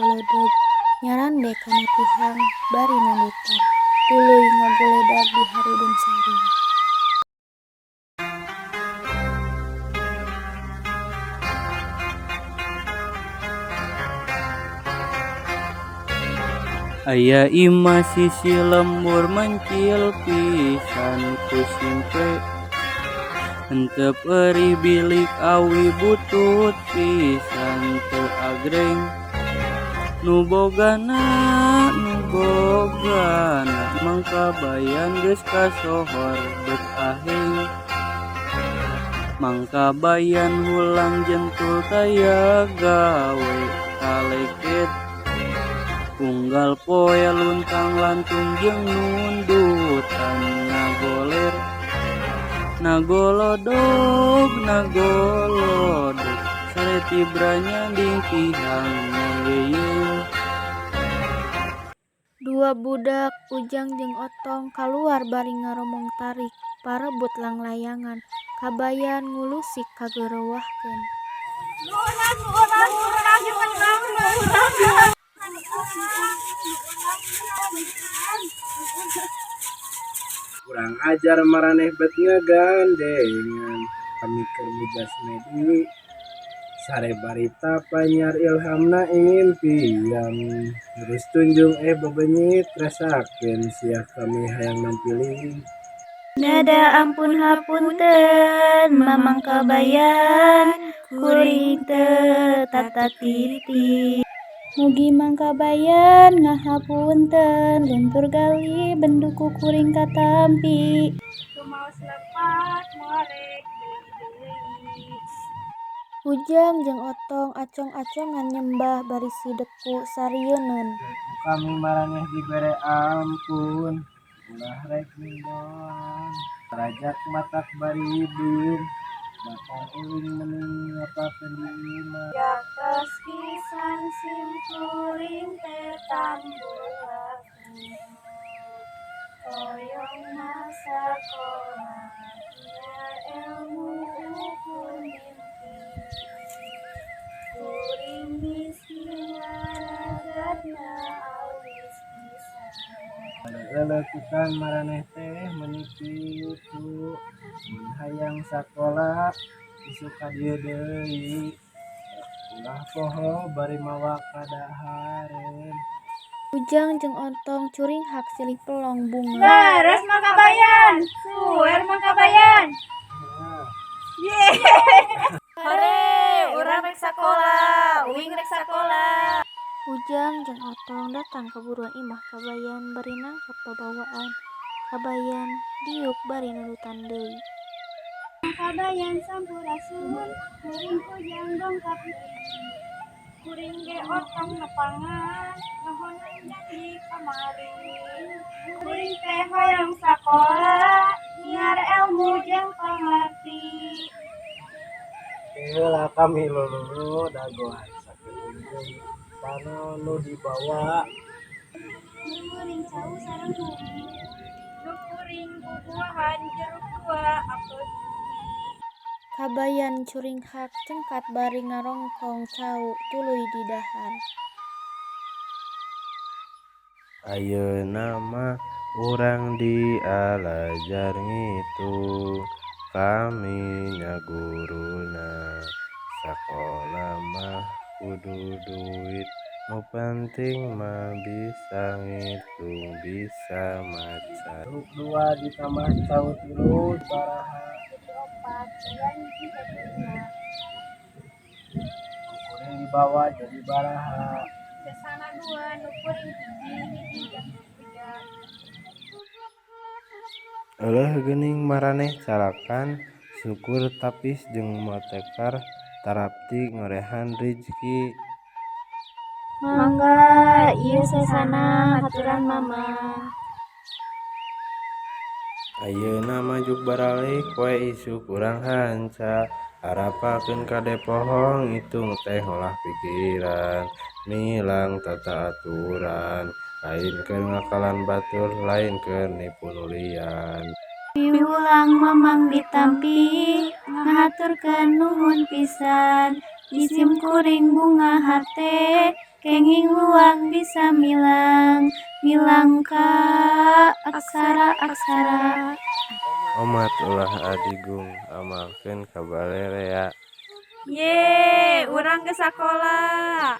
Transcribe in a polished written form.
ngagoledog nyarande kana tihang bari nundutan, tuluy ngagoledag di hareudeun sarung. Aya imah sisi lembur mencil pisan ku simple henteu peurih bilik awi butut pisan teu agreng nu bogana Mang Kabayan geus kasohor beut aheng Mang Kabayan hulang jentul taya gawe kaleket unggal poe luntang lantung jeung nundutan ngagoler nagolodog nagolodog sare tibra nyanding tihang ngageyeng. Dua budak, Ujang jeung Otong, kaluar bari ngaromong tarik, parebut langlayangan. Kabayan ngulusik kagerewahkeun. Kurang ajar maraneh bet ngagandengan kami keur muja semedi sare barita panyar ilhamna impian terus tunjung bebenyit rasakeun sia kami hayang nampili. Nada ampun hapunten Mamang Kabayan kuring teu tata titi. Mugi Mang Kabayan ngahapunten luntur gali bendu ku kuring katampi. Rumaos lepat moal rek deui-deui. Ujang jeung Otong acong-acongan nyembah bari sideku sarieuneun. Ku kami maraneh dibere ampun ulah rek mindoan rajak matak baribin bakal uing mending ngapakeun di imah. Yaktos pisan sim kuring teh tambulaku. Hoyong masakola nyiar elmu ukur mimpi. Kuring miskin ngaragatna awis pisan. Leuleutikan maraneh teh meuni kitu mun hayang sakola isuk ka dieu deui ulah poho bari mawa kadahareun. Ujang jeung Otong curinghak silih pelong bunga. Leres Mang Kabayan, suer Mang Kabayan. Hore, urang rek sakola, uing rek sakola. Ujang jeung Otong datang ka buruan imah Kabayan bari nangkep babawaan. Kabayan diuk bari nundutan deui. Mang Kabayan sampurasun, kuring Ujang dongkap. Kuring ge Otong nepangan, nuhunan janji kamari. Kuring teh hoyong sakola, nyiar elmu jeung pangarti. Heula kami lululu dagoan sakedeung jeung panon nu dibawa. Nu kuring cau sareng bumi, nu kuring bubuahan jeruk dua apel hiji. Kabayan curinghak cengkat bari ngarongkong cau tuluy didahar. Ayeuna mah urang dialajar ngitung kami nya guruna sakola mah kudu duit nu penting mah bisa ngitung bisa maca. Jeruk dua ditambah cau tilu baraha. Jadi opat, bulan hiji jadi lima. Nu kuring dibawa jadi baraha. Sesana dua, nu kuring hiji, hiji jadi tiga. Euleuh geuning maraneh calakan syukur tapis jeung motekar tarapti ngorehan rijki. Mangga ieu sesana haturan Mamang. Ayeuna majuk baralik we isuk urang hanca arapalkeun kade poho ngitung teh ngolah pikiran milang tata aturan lain keur ngakalan batur lain keur nipu nu lian. Piwulang Mamang ditampi ngahaturkeun nuhun pisan. Di sim kuring bunga hate Kenging luang bisa milang, milang ka aksara-aksara. Omat ulah adigung amalkeun ka balerea. Ye, urang geus sakola.